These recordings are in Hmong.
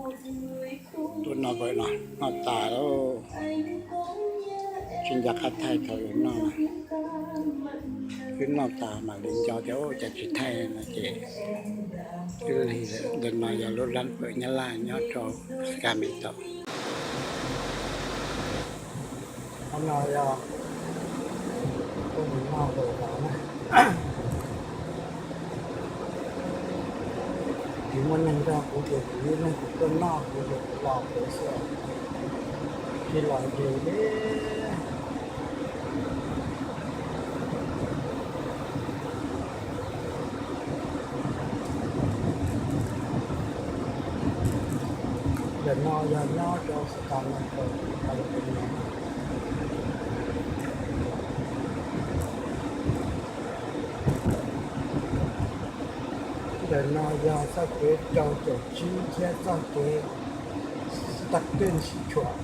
Tuaj noj vawm no, noj tas lawm, tsis nco qab thaij thaum yuav noj na. Twb noj tas mam li nco tias ua cas tsis thaij no ces twb lig lawm. Ntawm no yog lub lab vawm Nyab Laj nyob rau Sacramento. Qhov no yog kuv mus noj vawm los na. Tsis muaj neeg nrog kuv ces kuv ib leeg kuv tuaj noj, kuv ces kuv los kuv xwb, tsis los ze li. Ntawm no yog nyob rau Sacramento, California. Ntawm no yog txoj kev rau caum tsib thiab txoj kev Stockton sib tshuam.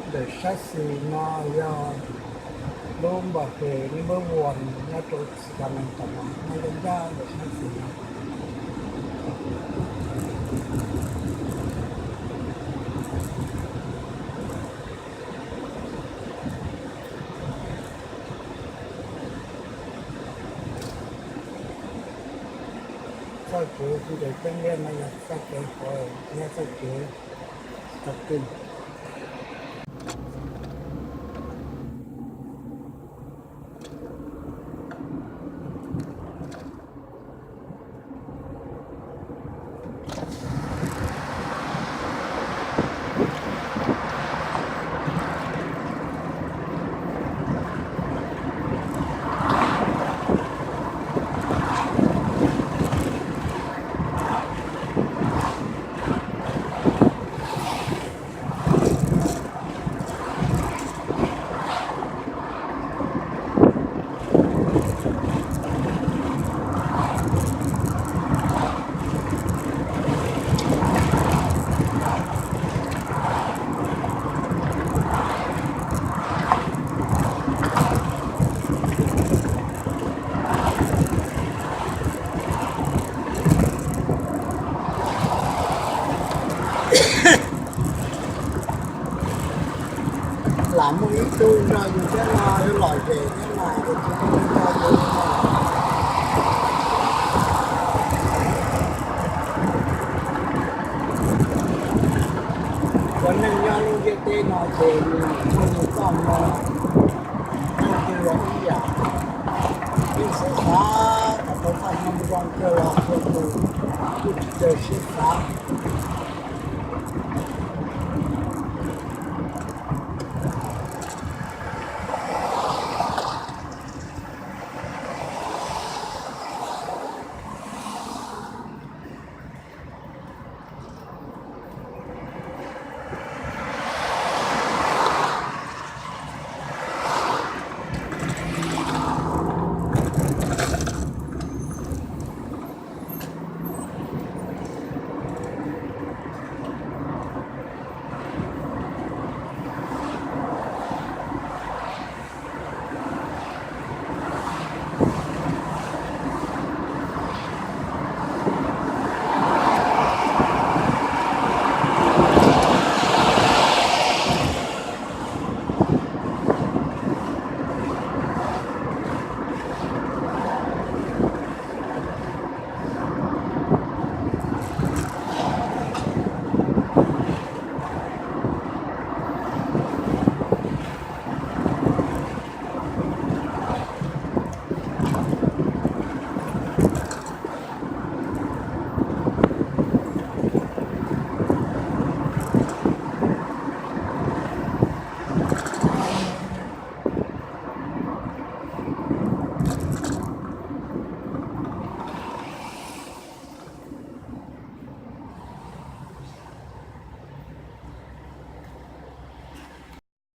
Ntawm sab xis no yog lub npam fes number one nyob rau Sacramento no, nyob ncaj ncaj ntawm sab xis no. Txoj kev ntawm Teeb Liab no yog txoj kev qhov, yog txoj kev tau kij. Lam muaj ib tug nrog yus thiab no, yus lom zem thiab no, yus tsis tau nrog yus. Cov neeg nyob lub ntiaj teb no ces nws muaj nws txoj hmoo, leej twg los ib yam. Yeej sib xav kom tau txoj hmoo zoo kawg los txhua tus kuj tsis tau sib xav.